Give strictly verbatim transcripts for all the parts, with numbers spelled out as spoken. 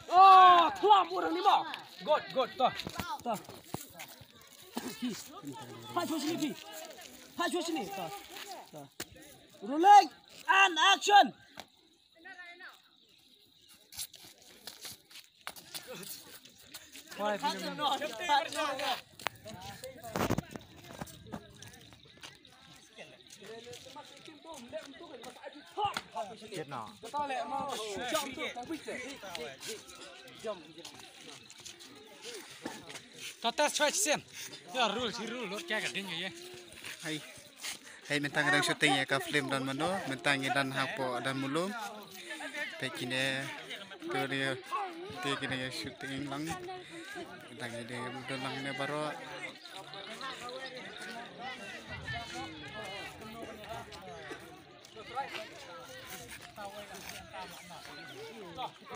Oh, thlam orang ni mo. Good, good, to. To. Hai, sini, Pi. Hai, sini. To. To. Rolling and action. Kata chwa shisien. Ya, rul, si rul, lot kya ka ding ye. Hai. Hei, mynta ngi dang shooting ïa ka film Don Mano, mynta ngi dang hapoh Don Mulong. Te kine, te kine, te kine shooting lang. Mynta ngi dang don lang ne baroh.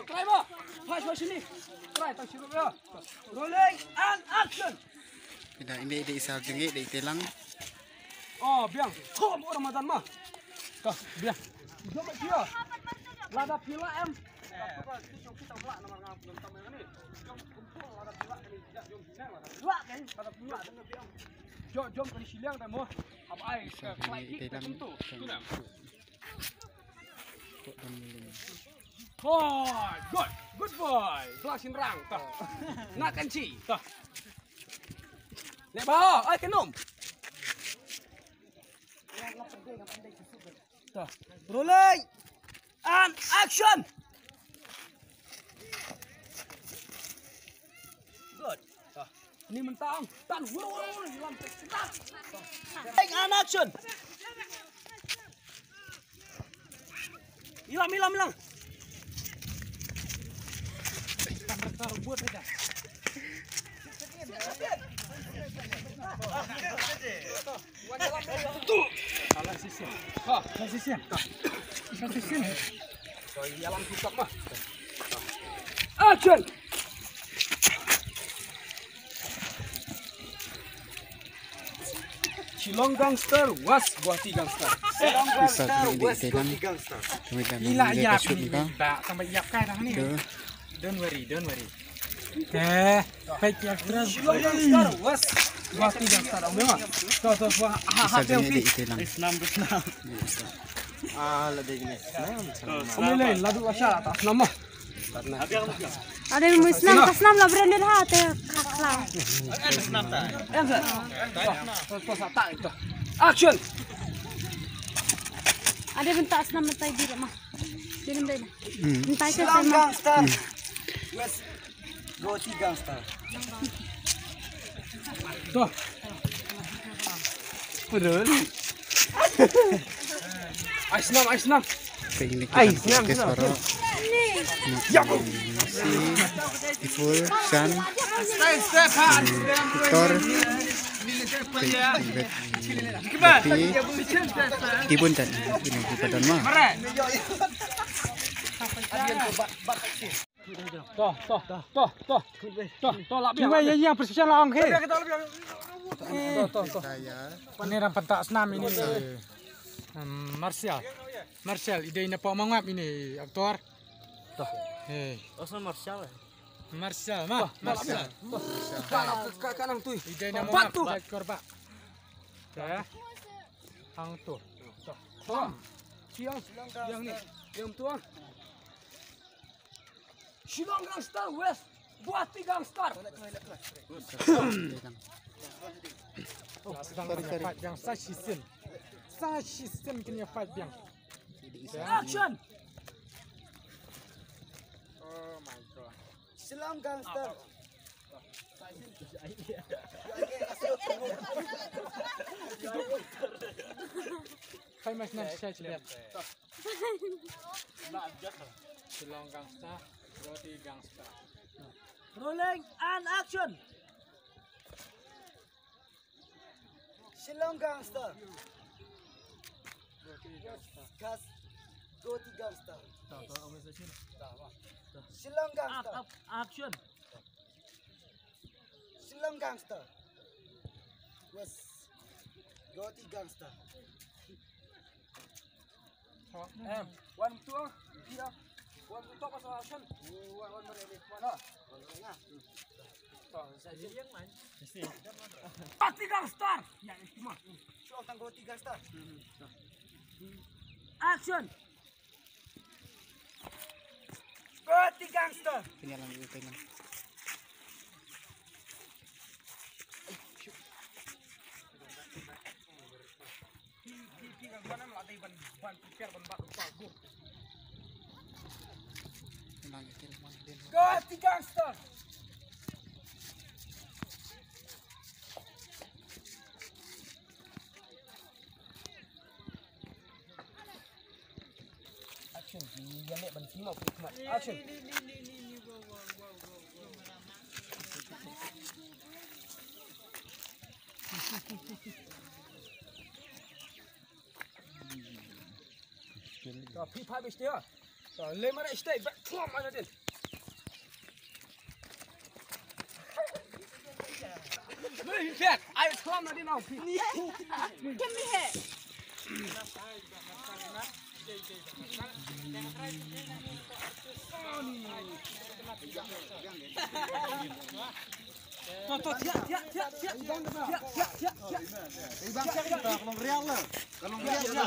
Try mo. Pas, pas sini. Try, tang sini. Rolling and action. Ida, ida, ida, isa jengik, ida, ida lang. Oh, biang. Ho, mo Ramadan mah. Ka, biang. Jom dia. Lada pila em. Jom, jom kali siliang dah mo. Apa ai? Isa jengik, ida, lang. Oh, good. Good boy. Bla shin rang. Tah. Nak kan chi. Tah. Leh ba, ai, kenum. Tah. Rolling. And action. Good. Tah. Ni mentang. Tan. Rolling and action. Ilang, ilang, ilang. Salah sisi. Ha, salah sisi. Salah sisi. Sorry, ilang tutup mah. Action. Shillong Gangster, West Guwahati Gangster. Shillong Gangster, West Guwahati Gangster. Ila ïap ni ba, tambah ïap kai dah ni. Don't worry, don't worry. Eh, fake actress. Shillong Gangster, West Guwahati Gangster. Ong ma. To, to, ha, ha, ha. Snam, snam. Ah, la dei ni. Snam, snam. Ong le, la du asha ta snam ma. Ade mu snam, ka snam la branded ha te khakla. Action. Ade mynta snam mynta di ma. Di mynta. Mynta ka Shillong Gangster. West Guwahati Gangster. To. Purun. Ai snam, ai snam. Ai snam, snam. Yap. Ipul, Shan. Stay, stay, Tor. Kibun tan. Ini kibadan mah. To, to, to, to. To, to, lap biang. Cuba ya, ya, precision lah, ong, he. To, to, to. Ini orang pentak senam ini. Hmm, Martial. Martial, ide ini Pak Mangap ini, aktor. To. He. Oh, sama Martial. Martial, mah. Martial. Ka, ka, ka nang tui. Ide ini Mangap, korba. Ya. Hang tu. To. Siang, siang ni. Yang tu ah. Shillong Gangster, West Guwahati Gangster. Sorry, sorry. Yang sa shisin. Sa shisin kini fight yang. Action. Oh my God. Shillong Gangster. Kai mas na shai chile. Shillong Gangster, Roti Gangster. Rolling and action. Shillong Gangster. Roti Gangster. Gas. Go Tea Gangster. Shillong Gangster. Action. Shillong Gangster. Yes. Go Tea Gangster. Em, one, two, ah. One, two, talk, action. One, one, one, one, one, ah. Go Tea Gangster. Ya, cuma. Show tang Go Tea Gangster. Action. Go Tea Gangster. Tinggal lang dito, tinggal. Go Tea Gangster. Action. Ïa leh ban timo phi khmat. Action. To phi pha bishte. To le mara ishte ba khlam ana din. Ai khlam na din au phi. Kem ni he. To to, thiah thiah thiah thiah. Thiah thiah thiah. Thiah thiah. Ka long real la. Ka long real la.